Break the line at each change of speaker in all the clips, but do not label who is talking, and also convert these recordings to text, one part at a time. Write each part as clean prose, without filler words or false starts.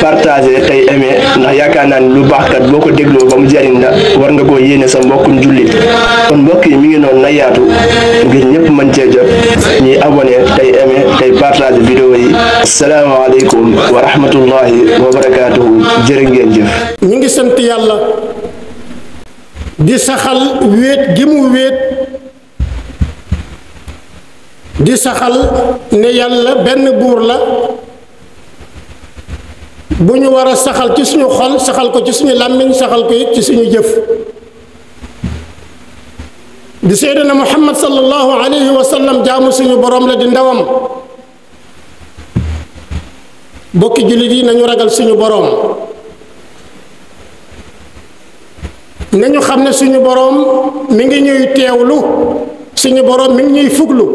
partager tey aimer ndax yaakaar naa ne lu baax kat boo ko dégloo ba mu jariñ la war nga koo yéene sa mbokkum jullit kon mbokk yi mi ngi noonu na yaatu ngir ñëpp mën cee jot ñuy abonné tey aimer tey partager vidéo yi. asalaamaaleykum wa rahmatullahi wa barakaatuhu. jërë ngeen jëf.
ñu ngi sant yàlla di saxal wéet gi mu wéet di saxal ne yàlla benn buur la bu ñu war a saxal ci suñu xol saxal ko ci suñu làmmiñ saxal ko it ci suñu jëf di seydina muhammad sallallahu alayhi wa sallam jaamu suñu borom la di ndawam bokki jullit yi nañu ragal suñu borom nañu xam ne suñu borom mi ngi ñuy teewlu suñu borom mi ngi ñuy fuglu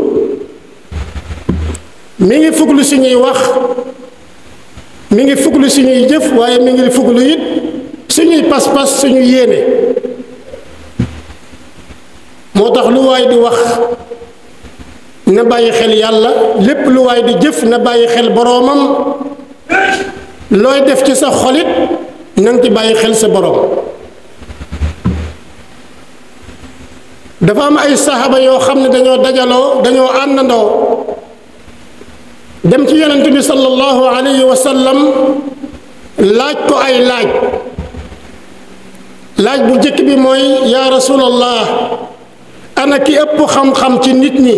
mi ngi fuglu suñuy wax mi ngi fuglu suñuy jëf waaye mi ngi fuglu it suñuy pas-pas suñu yéene moo tax lu waay di wax na bàyyi xel yàlla lépp lu waay di jëf na bàyyi xel boroomam looy def ci sa xolit na nga ci bàyyi xel sa boroom dafa am ay saxaaba yoo xam ne dañoo dajaloo dañoo àndandoo dem ci yonent bi sallallahu alayhi wa sallam laaj ko ay laaj bu jëkk bi mooy yaa rasulallah ana ki ëpp xam-xam ci nit ñi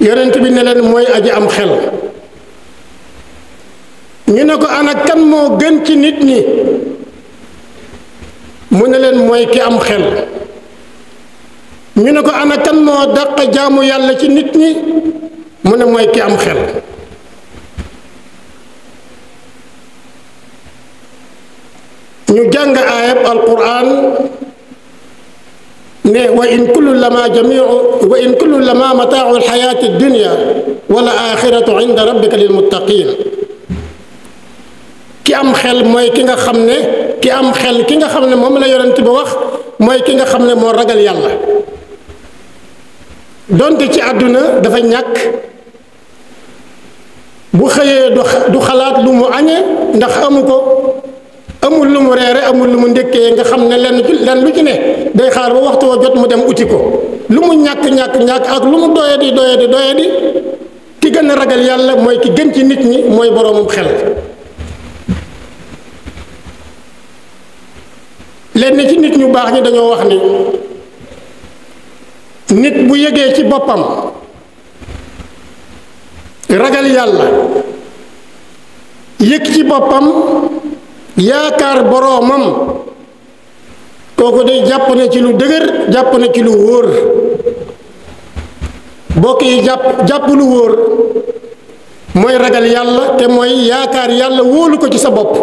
yonent bi ne leen mooy aji am xel ñu ne ko ana kan moo gën ci nit ñi mu ne leen mooy ki am xel ñu ne ko ana kan moo dàq jaamu yàlla ci nit ñi mu ne mooy ki am xel ñu jàng aayab alquran ne wa in kullu lama mataau alxayaati dunya wala axiratu inda rabbika lilmuttaqin ki am xel mooy ki nga xam ne ki am xel ki nga xam ne moom la yonent bi wax mooy ki nga xam ne moo ragal yàlla donte ci àdduna dafa ñàkk bu xëyee du xalaat lu mu añe ndax amu ko amul lu mu reere amul lu mu ndékkee nga xam ne lenn lu ci ne day xaar ba waxtu wa jot mu dem uti ko lu mu ñàkk ak lu mu doyadi ki gën a ragal yàlla mooy ki gën ci nit ñi mooy boroomum xel lenn ci nit ñu baax ñi dañoo wax ni nit bu yëgee ci boppam ragal yàlla yëg ci boppam yaakaar boroomam kooku day jàpp na ci lu dëgër jàpp na ci lu wóor bokk yi jàpp lu wóor mooy ragal yàlla te mooy yaakaar yàlla wóolu ko ci sa bopp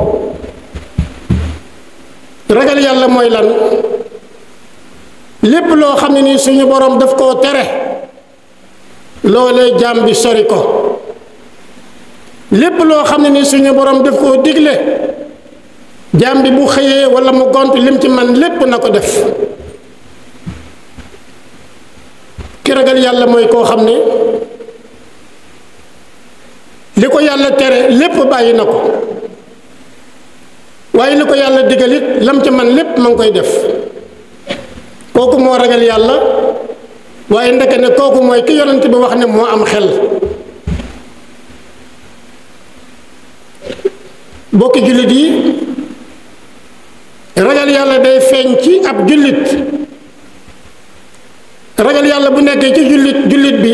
ragal yàlla mooy lan lépp loo xam ne nii suñu boroom daf koo tere loolee jaam bi sori ko lépp loo xam ne nii suñu boroom daf koo digle jaam bi bu xëyee walla mu gont lim ci man lépp na ko def ki ragal yàlla mooy koo xam ne li ko yàlla tere lépp bàyyi na ko waaye li ko yàlla digal it lam ci man lépp ma ngi koy def kooku moo ragal yàlla waaye ndeke ne kooku mooy ki yonent bi wax ne moo am xel bokki jullit yi ragal yàlla day feeñ ci ab jullit ragal yàlla bu nekkee ci jullit bi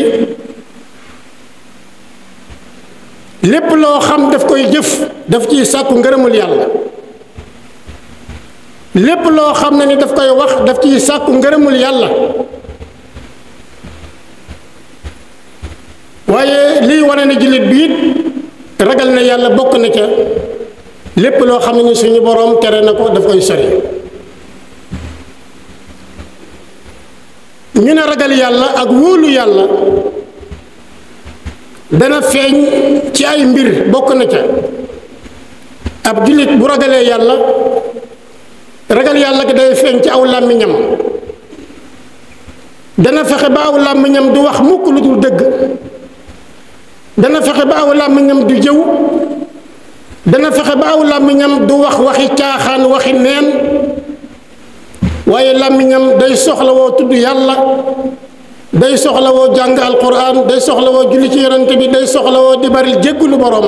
lépp loo xam daf koy jëf daf ciy sàkku ngërëmul yàlla lépp loo xam ne ni daf koy wax daf ciy sàkku ngërëmul yàlla waaye liy wane ne jullit bi it ragal na yàlla bokk na ca lépp loo xam ne ni suñu boroom tere na ko daf koy sori ñu ne ragal yàlla ak wóolu yàlla dana feeñ ci ay mbir bokk na ca ab jullit bu ragalee yàlla ragal yàlla gi day feeñ ci aw làmmiñam dana fexe ba aw làmmiñam du wax mukk lu dul dëgg dana fexe ba aw làmmiñam du jëw dana fexe ba aw làmmiñam du wax waxi caaxaan waxi neen waaye làmmiñam day soxlawoo tudd yàlla day soxlawoo jàng alquran day soxlawoo julli ci yonent bi day soxlawoo di bari jéggulu borom.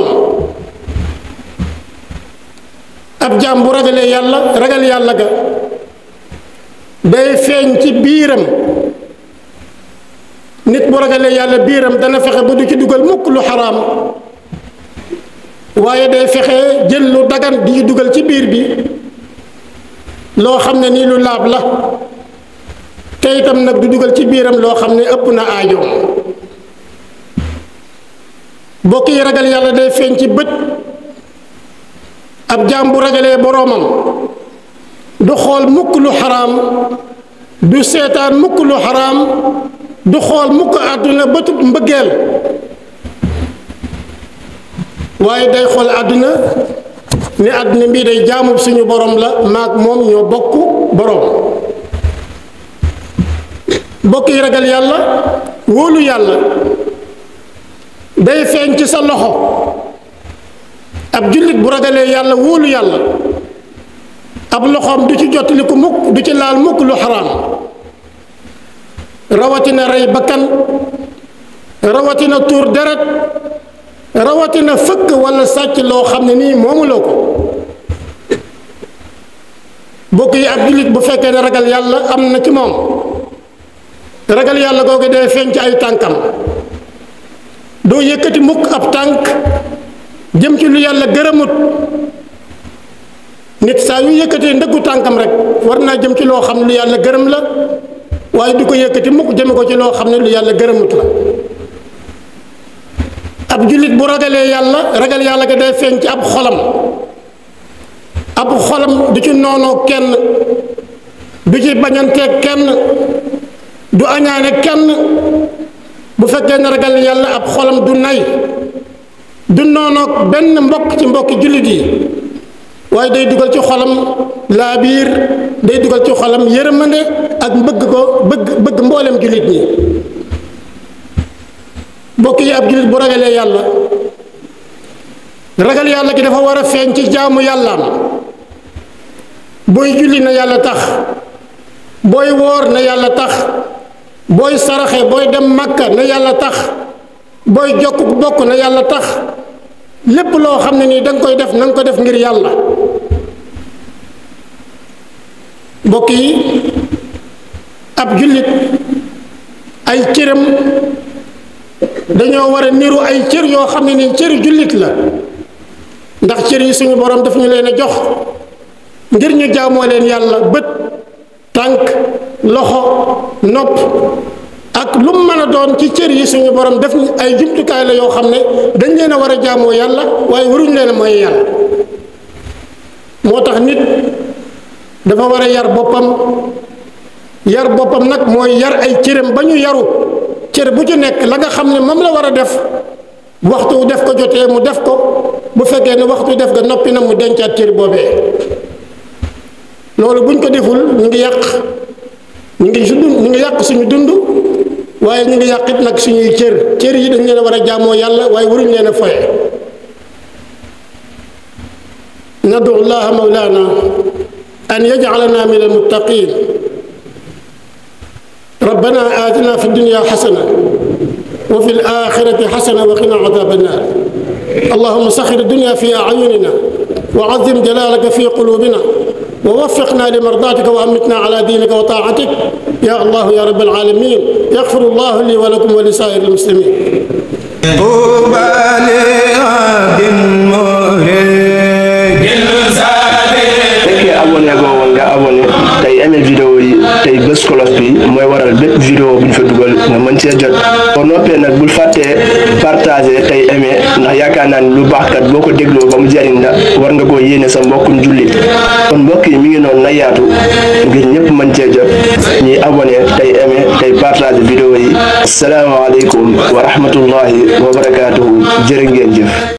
ab jaam bu ragalee yàlla ragal yàlla ga day feeñ ci biiram. nit bu ragalee yàlla biiram dana fexe ba du ci dugal mukk lu xaraam waaye day fexe jël lu dagan di dugal ci biir bi loo xam ne nii lu laab la te itam nag du dugal ci biiram loo xam ne ëpp na aajo. bokk yi ragal yàlla day feeñ ci bët. ab jaam bu ragalee boroomam du xool mukk lu xaraam du seetaan mukk lu xaraam du xool mukk àdduna bëtub mbëggeel waaye day xool àdduna ni àdduna mbii day jaamub suñu borom la maag moom ñoo bokk borom. bokk yi ragal yàlla wóolu yàlla day feeñ ci sa loxo. ab jullit bu ragalee yàlla wóolu yàlla ab loxoom du ci jottaliku mukk du ci laal mukk lu xaraam rawatina rey bakkan rawatina tuur deret rawatina fëkk walla sàcc loo xam ne nii moomuloo ko. bokk yi ab jullit bu fekkee ne ragal yàlla am na ci moom ragal yàlla googu day feeñ ci ay tànkam doo yëkkati mukk ab tànk jëm ci lu yàlla gërëmut. nit saa yu yëkkatee ndëggu tànkam rek war naa jëm ci loo xam ne lu yàlla gërëm la waaye du ko yëkkati mukk jëme ko ci loo xam ne lu yàlla gërëmut la. ab jullit bu ragalee yàlla ragal yàlla ga day feeñ ci ab xolam. ab xolam du ci noonoo kenn du ci bañanteeg kenn du añaane kenn. bu fekkee ne ragal yàlla ab xolam du nay du noonoog benn mbokk ci mbokki jullit yi waaye day dugal ci xolam laabiir day dugal ci xolam yërmande ak bëgg mboolem jullit ñi. mbokk yi ab jullit bu ragalee yàlla ragal yàlla gi dafa war a feeñ ci jaamu yàllaam. booy julli na yàlla tax booy woor na yàlla tax booy saraxe booy dem Makka na yàlla tax booy jokk bokk na yàlla tax lépp loo xam ne nii danga koy def na nga ko def ngir yàlla. mbokk yi ab jullit ay cëram dañoo war a niru ay cër yoo xam ne nii cëri jullit la ndax cër yi suñu borom daf ñu leen a jox ngir ñu jaamoo leen yàlla bët tànk loxo nopp ak lu mu mën a doon ci cër yi suñu borom def ay jumtukaay la yoo xam ne dañ leen a war a jaamoo yàlla waaye waruñ leen a mooy yàlla. moo tax nit dafa war a yar boppam nag mooy yar ay cëram ba ñu yaru cër bu ci nekk la nga xam ne moom la war a def waxtu def ko jotee mu def ko bu fekkee ne waxtu def ga noppi na mu dencaat cër boobee. loolu buñ ko deful ñu ngi yàq suñu dund waaye ñu ngi yàq it nag suñuy cër yi dañ leen a war a jaamoo yàlla waaye waruñ leen a foye. nadu llaha mawlana an yaj'alana min almuttaqin. rabbana atina fi dunya xasana wa fi alaxirati xasana wa qina adaba annar. allahuma saxir dunya fi ayunina wa azim jalalaka fi qulubina ووفقنا لمرضاتك وأمتنا على دينك وطاعتك يا الله يا رب العالمين. يغفر الله لي ولكم ولسائر المسلمين. طوبى لعبد
fekkee abonné goo woon nga abonné tey aimé vidéo yi tey bés cloche bi mooy waral bépp vidéo bu ñu fa dugal nga mën cee jot. boo noppee nag bul fàttee partagé tey aimé ndax yaakaar naa ni lu baax kat boo ko dégloo ba mu jariñ la war nga koo yéene sa mbokkum jullit. kon mbokk yi mi ngi noonu na yaatu ngir ñëpp mën cee jot ñuy abonné tey aimé tey partagé vidéo yi. asalaamaaleykum wa rahmatullahi wa barakaatuhu. jërë ngeen jëf.